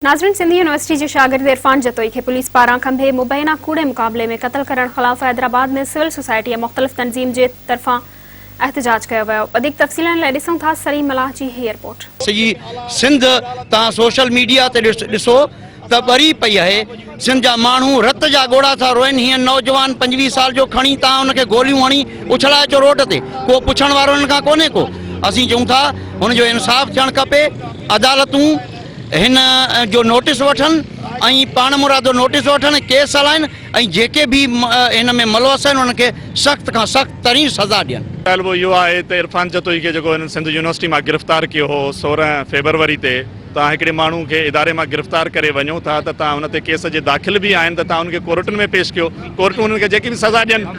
ناظرين سنڌ يونيورسٽي جي شاگرد عرفان جتوئي کي پوليس پاران کنڀي مبينا ڪوڙي مقابلي ۾ قتل ڪرڻ خلاف حيدرآباد ۾ سول سوسائٽي ۽ مختلف تنظيم جي طرفان احتجاج ڪيو ويو وڌيڪ تفصيلن لاء ڏسون ٿا سليم ملاح جي هي رپورٽ. سڄي سنڌ توهان سوشل ميڊيا تي ڏسو ته ٻري پئي اهي سنڌ جا ماڻهو رت جا ڳوڙها ٿا روئن هيئن نوجوان 25 سال جو کڻي توهان ان کي گوليون هڻي اڇلائي اچو روڊ تي ڪو پڇڻ وارو هنن کان ڪونهي ڪو اسين چئون ٿا هن جو انصاف ٿيڻ کپي عدالتون هن جو نوٽيس وٺن ۽ پاڻمرادو نوٽيس وٺن ۽ ڪيس هلائن ۽ جيڪي به هن ۾ ملوث آهن انهن کي سخت کان سخت ترين سزا ڏين. مطالبو اهو آهي ته عرفان جتوئي کي جيڪو هنن سنڌ يونيورسٽي مان گرفتار ڪيو هو 16 فيبروري تي توهان هڪڙي ماڻهو کي اداري مان گرفتار ڪري وڃو ٿا ته توهان هن تي ڪيس جي داخل به آهن ته توهان ان کي ڪورٽن ۾ پيش ڪيو ڪورٽون انهن کي جيڪي به سزا ڏين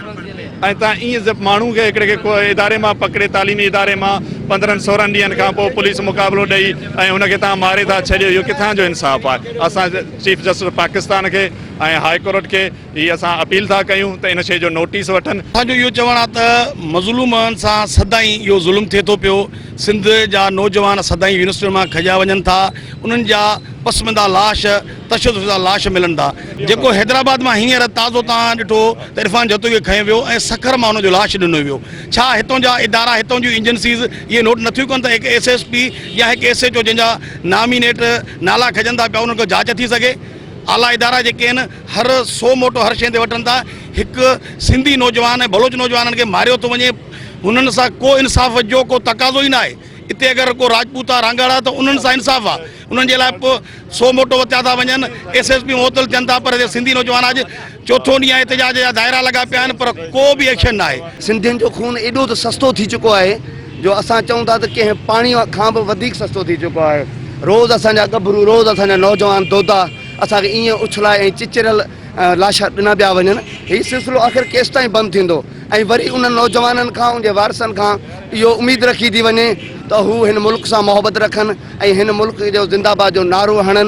۽ تان ائين ماڻهو کي هڪڙي کي اداري مان پڪڙي تعليمي اداري مان 15 16 ڏينهن کان پوء پوليس مقابلو ڏئي ۽ ان کي تان ماري ٿا ڇڏيو اهو ڪٿان جو انصاف آهي اسان چيف جسٽس پاڪستان کي ۽ هاء ڪورٽ کي هي اسان اپيل ٿا ڪيون ته ان شيء جو نوٽيس وٺن. اسان جو اهو چوڻ آهي ته مظلومن سان سدائين اهو ظلم ٿئي ٿو پيو سنڌ جا نوجوان سدائين يونيورسٽين مان کڄيا وڃن ٿا انهن جا پسمنده لاش تشدد شده لاش ملن ٿا جيڪو حيدرآباد مان هينئر تازو توهان ڏٺو ته عرفان جتوئي کي کنيو ويو ۽ سکر مان ان جو لاش ڏنو ويو ڇا هتون جا ادارا هتون جون ايجنسيز اهي نوٽ نٿيون ڪن ته هڪ ايس ايس پي يا هڪ ايس ايچ او جنهن جا نامينيٽ نالا کڄن ٿا پيا انهن کان جاچ ٿي سگهي اعليٰ ادارا جيڪي آهن هر سو موٽو هر شيء تي وٺن ٿا هڪ سنڌي نوجوان ۽ بلوچ نوجوانن کي ماريو ٿو وڃي هنن سان ڪو انصاف جو ڪو تقاضو ئي ناهي اتي اگر ڪو راجپوت آ رانگاڙا ته انهن سان انصاف آ انهن جي لاء به سو موٽو وتيا ٿا وڃن ايس ايس پي معطل ٿين ٿا پر هتي سنڌي نوجوان اڄ چوٿون ڏينهن آهي احتجاج جا دائرا لڳا پيا آهن پر ڪو به ايڪشن ناهي. سنڌين جو خون ايڏو ته سستو ٿي چڪو آهي جو اسان چئون ٿا ته ڪنهن پاڻي کان به وڌيڪ سستو ٿي چڪو آهي روز اسان جا ڳڀرو روز اسان جا نوجوان دودا اسان کي ائين اڇلائي ۽ چچريل لاشا ڏنا پيا وڃن هي سلسلو آخر ڪيستائين بند ٿيندو ۽ وري انهن نوجوانن کان ان جي وارثن کان اهو اميد رکي ٿي وڃي ته هو هن ملڪ سان محبت رکن ۽ هن ملڪ جو زنده باد جو نعرو هڻن.